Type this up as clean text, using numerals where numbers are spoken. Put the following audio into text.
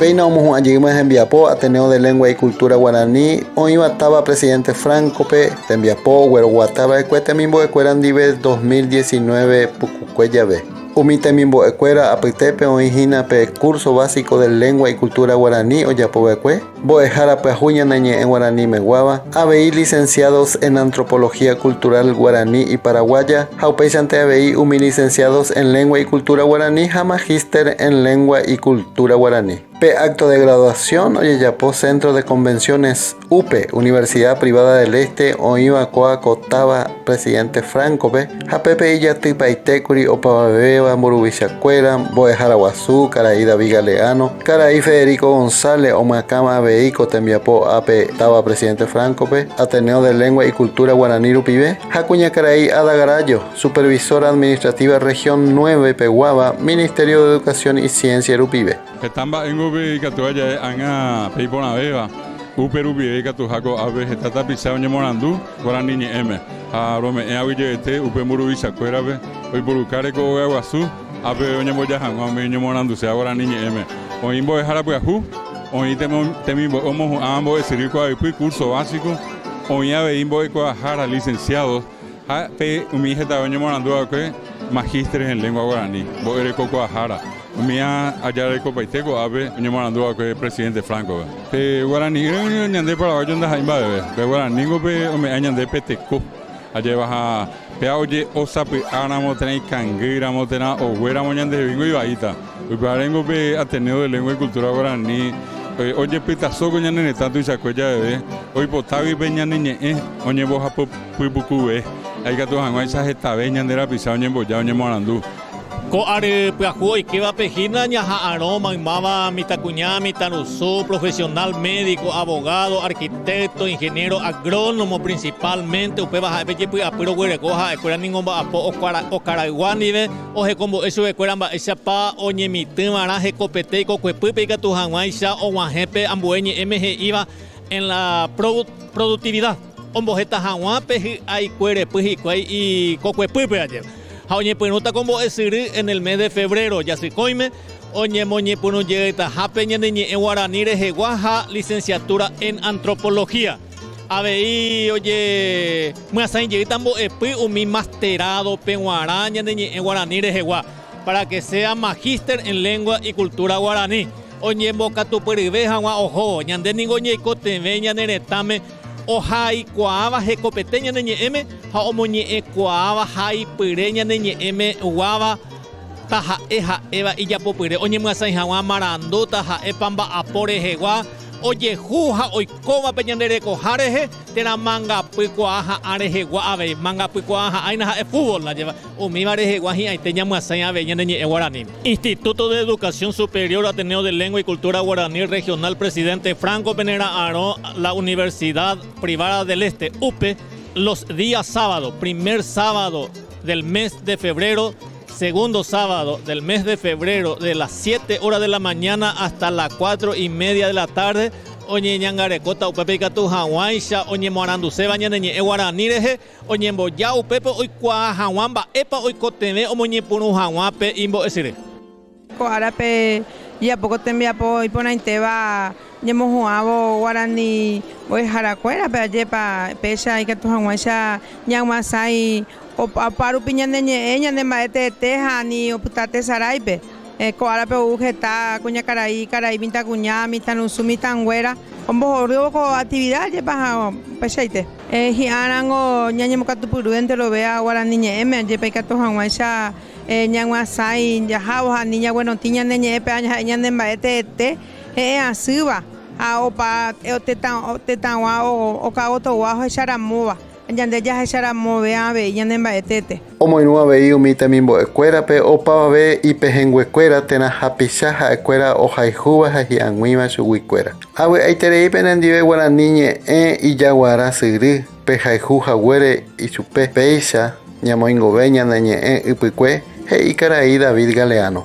Péina omohu'ã jeýma hembiapo Ateneo de Lengua y Cultura Guaraní oĩva táva Presidente Franco-pe, tembiapo ogueroguatava'ekue temimbo'ekuéra ndive 2019 pukukue jave. Umi temimbo'ekuéra apytépe oĩ hína pe Curso Básico de Lengua y Cultura Guaraní ojapova'ekue, Mbo'ehára pyahu ñane ñe'ẽ guaranímeguáva, avei Licenciados en Antropología Cultural Guaraní y Paraguaya, ha upéichante avei umi Licenciados en Lengua y Cultura Guaraní ha Magíster en Lengua y Cultura Guaraní. Pe acto de graduación ojejapo Centro de Convenciones UPE, Universidad Privada del Este, oĩva kóa ko táva Presidente Franco-pe, ha pépe ijatypaitékuri opavavéva mburuvichakuéra, mbo'ehára guasu, karai David Galeano, karai Federico González omyakãva avei ko tembiapo ápe táva Presidente Franco-pe, Ateneo de Lengua y Cultura Guaraní rupive, ha kuñakarai Ada Garayo, Supervisora Administrativa Región 9 peguáva, Ministerio de Educación y Ciencia rupive. Heta mba'éngo pe ikatúva ja'e ág̃a pe iporãvéva, upe rupive ikatuha ko'ápe heta tapicha oñemorandu guarani ñe'ẽme, ha rome'ẽ aguyjevete upe mburuvichakuérape oiporuka reko ogaguasu ápe oñemboja hag̃ua umi oñemoranduséva guarani ñe'ẽme. Oĩ mbo'ehára pyahu, oĩ temimbo'e omohu'ãva mbo'esyry kuaaypy, curso básico, oĩ avei mbo'ekuaahára, licenciados, ha pe umi hetave oñemorandu va'ekue magísteres en lengua guaraní, mbo'erekokuaahára. Umíva aja rekopaite ko'ápe oñemoarandu va'ekue presidente Franco-pe. Pe guarani'ỹre ñande paraguayo ndaha'éi mba'eve. Pe guaraníko pe ome'ẽ ñande pe teko. Ajéva ha péva oje'osapy'áramo térã ikangýramo térã oguéramo ñandehegui ivaíta. Upévarengo pe Ateneo de Lengua y Cultura Guaraní ojepytaso ko ñane retã tuichakue javeve oipotágui pe ñane ñe'ẽ oñembohapypukuve ha ikatu hag̃uáicha hetave ñande rapicha oñemboja oñemoarandu. Ko ary pyahu oikévape hína ñaha'arõ maymáva mitãkuña, mitãrusu, profesional, médico, abogado, arquitecto, ingeniero, agrónomo principalmente, upéva ha'e pe jepy'apy roguereko ha'ekuéra ningo omba'apo okaraygua ndive, ohekombo'e chupekuéra mba'éichapa oñemitỹva'erã hekopete ikokuepýpe ikatu hag̃uáicha og̃uahẽ pe ambue ñe'ẽme he'íva en la productividad, omboheta hag̃ua pe hy'aikuerepy hikuái ikokuepýpe ajépa. Ha oñepyrũta ko mbo'esyry en el mes de febrero, jasykõime, oñemoñepyrũjeytahápe ñane ñe'ẽ guarani rehegua ha licenciatura en Antropología. Avei ojemyasãijeýta mbo'epy umi masterado-pe g̃uarã ñane ñe'ẽ guarani rehegua, para que sea magíster en Lengua y Cultura Guaraní. Oñembokatupyryve hag̃ua ohóvo, ñande ningo ñaikotevẽ ñane retãme Ohaikuaáva hekopete ñane ñe'ẽme ha omoñe'ẽkuaáva haipyre ñane ñe'ẽme guáva taha'e ha'éva ijapopyre oñemyasãi hag̃ua marandu taha'épa mba'apo rehegua ojehu ha oikóva pe ñande rekoha rehe térã mangapykuaa ha'ã rehegua avei. Mangapykuaa ha'ãina ha'e fútbol ajépa umíva rehegua hi'ãite ñamyasãi avei ñane ñe'ẽ guaraníme. Instituto de Educación Superior Ateneo de Lengua y Cultura Guaraní Regional Presidente Franco penera'arõ la Universidad Privada del Este, UPE, los días sábado, primer sábado del mes de febrero, segundo sábado del mes de febrero, de las 7 horas de la mañana hasta las 4 y media de la tarde, oñeñangarekóta upépe ikatu hag̃uáicha oñemoaranduséva ñane ñe'ẽ guarani rehe, Oñemboja upépe oikuaa haguã mba'épa oikotevẽ omoñepyrũ haguã pe imbo'esyry. Ko árape japo ko tembiapo iporãitéva ñemohu'ãvo guarani mbo'eharakuérape ajépa péicha ikatu hag̃uáicha ñaguasãi opa rupi ñane ñe'ẽ ñane mba'e teete ha ani opyta tesaráipe. Ko árape ou heta kuñakarai, karai, mitãkuña, mitãrusu, mitãnguéra ombohorývo ko actividad ajépa ha upeichaite. Hi'árãngo ñañemokatupyry enterovea guarani ñe'ẽme, ajépa ikatu hag̃uáicha ñag̃uasãi jahávo ha ani ñaguerotĩ ñane ñe'ẽpe ha'e ñane mba'e teete he'ẽ asýva ha opa tetãgua okagotogua ohecharamóva, ñande jahecharamove avei ñane mba'e teete. Omoirũ avei umi temimbo'ekuérape opavave ipehẽnguekuéra térã hapicha ha'ekuéra ohayhúva ha hi'ag̃uíva chuguikuéra. Avy'aiterei penendive guarani ñe'ẽ ijaguara syry pehayhu haguére ichupe, péicha ñamoingove ñane ñe'ẽ ypykue, he'i karai David Galeano.